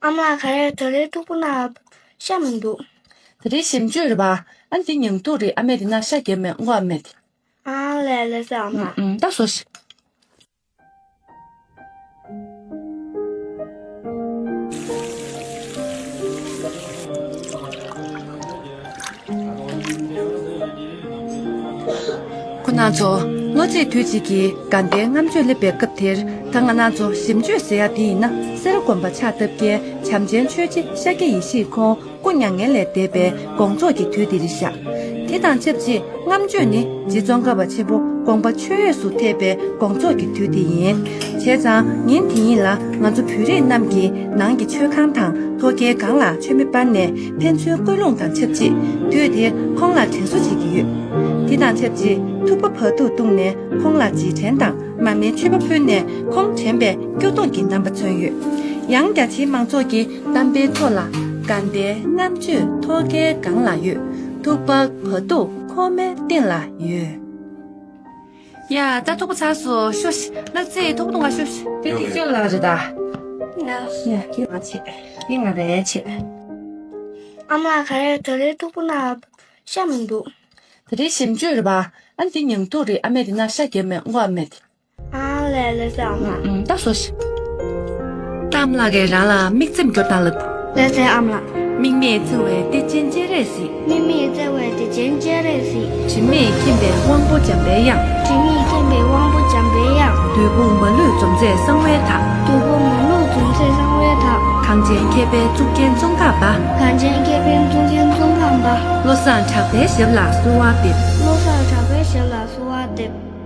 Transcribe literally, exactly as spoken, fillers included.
ཨ་མ་ལགས། ག་རེ་ད་རེས་ཐུག་པ་ན་ཤ་མི་འདུག་ད་རེས་ཞིམ་བཅུད་རེད་པ། ཨ་འདི་ཉིང་ཐུག་རེད། ཨ་མས་དེ་ན་ཤ་རྒྱབ་མེད་ངོ་ཨ་མས་དེ། ཨ་ལས་ལས་སེ་ཨ་མ་ལགས། ཨུམ་ད་ཟོ་ཤིག་ཁོ་རང་ཚོ་ལོ་གཅིག་དུས་གཅིག་གི་དགའ་ལྡན་ལྔ་མཆོད་སླེབས་པའི་སྐབས་དེར། ད་ང་རང་ཚོ་ཞིམ་བཅུད་ཟེར་ཡ་དེ་ཡིན་ན། སེ་ར་དགོན་པ་ཕྱག་བཏབ་མཁན་བྱམས་ཆེན་ཆོས་རྗེ་ཤཱཀྱ་ཡེ་ཤེས་ཁོང་སྐུ་མྱ་ངན་ལས་འདས་པའི་དགོངས་རྫོགས་ཀྱི་དུས་དེ་རེད་ཤག་དེ་དང་ཆབས་ཅིག་ལྔ་མཆོད་ནི་རྗེ་ཙོང་ཁ་པ་ཆེན་པོ་དགོངས་པ་ཆོས་འོད་སུ་ཐེབས་པའི་དགོངས་རྫོགས་ཀྱི་དུས་དེ་ཡིན། བྱས་ཙང་ཉིན་དེ་ཉིད་ལ་ང་ཚོ་བོད་རིགས་རྣམས་ཀྱིས་ནང་གི་མཆོད་ཁང་དང་ཐོག་ཁའི་སྒང་ལ་མཆོད་མེ་སྤར་ནས་ཕན་ཚུན་སྐུལ་སློང་དང་ཆབས་ཅིག་དུས་དེར་ཁོང་ལ་དྲན་གསོ་བྱེད་ཀྱི་ཡོད། དེ་དང་ཆབས་ཅིག་ཐུག་པ་བ་ཕྱུགས་བཏུངས་ནས་ཁོང་ལ་རྗེས་དྲན་དང་མར་མེའི་མཆོད་པ་ཕུལ་ནས་ཁོང་དྲན་པའི་སྐྱོ་གདུང་གི་རྣམ་པ་མཚོན་ཡོད། ཡང་རྒྱ་ཆེའི་མང་ཚོགས་ཀྱིས་གཏམ་དཔེའི་ཐོག་ལ། དགའ་ལྡན་ལྔ་མཆོད་ཐོག་ཁའི་སྒང་ལ་ཡོད། ཐུག་པ་བ་ཕྱུགས་ཁོག་མའི་སྟེང་ལ་ཡོད། ཡ་ད་ཐུག་པ་ཚར་སོང་། ཤོག་ཤིག་ལགས་ཚེ་ཐུག་པ་བཏུང་ག་ཤོག་ཤིག་དེ་དེ་ཅོ་ལ་རེད་ད། ཡ་ཁྱེད་ང་བྱེད། ཡིན་ང་རེད་བྱེད། ཨ་མ་ལགས། ག་རེ་ད་རེས་ཐུག་པ་ན་ཤ་མི་འདུག་ད་རེས་ཞིམ་བཅུད་རེད་པ། ཨ་འདི་ཉིང་ཐུག་རེད། ཨ་མས་དེ་ན་ཤ་རྒྱབ་མེད་ངོ་ཨ་མས་དེ། ཨ་ལས་ལས་སེ་ཨ་མ་ལགས། ཨུམ་ད་ཟོ་ཤིག་གཏམ་བླ་རྒན་རང་ལ་མིག་བཙེམ་སྐྱོར་དང་ལབ། ལགས་སེ་ཨ་མ་ལགས། དམིགས་མེད་བརྩེ་བའི་གཏེར་ཆེན་སྤྱན་རས་གཟིགས། དམིགས་མེད་བརྩེ་བའི་གཏེར་ཆེན་སྤྱན་རས་གཟིགས། དྲི་མེད་མཁྱེན་པའི་དབང་པོ་འཇམ་པའི་དབྱངས། དྲི་མེད་མཁྱེན་པའི་དབང་པོ་འཇམ་པའི་དབྱངས། བདུད་དཔུང་མ་ལུས་འཇོམས་མཛད་གསང་བའི་བདག། བདུད་དཔུང་མ་ལུས་འཇོམས་མཛད་གསང་བའི་བདག། གངས་ཅན་མཁས་པའི་གཙུག་རྒྱན་ཙོང་ཁ་པ། གངས་ཅན་མཁས་པའི་གཙུག་རྒྱན་ཙོང་ཁ་པ། བློ་བཟང་གྲགས་པའི་ཞབས་ལ་གསོལ་བ་འདེབས། བློ་བཟང་གྲགས་པའི་ཞབས་ལ་གསོལ་བ་འདེབས།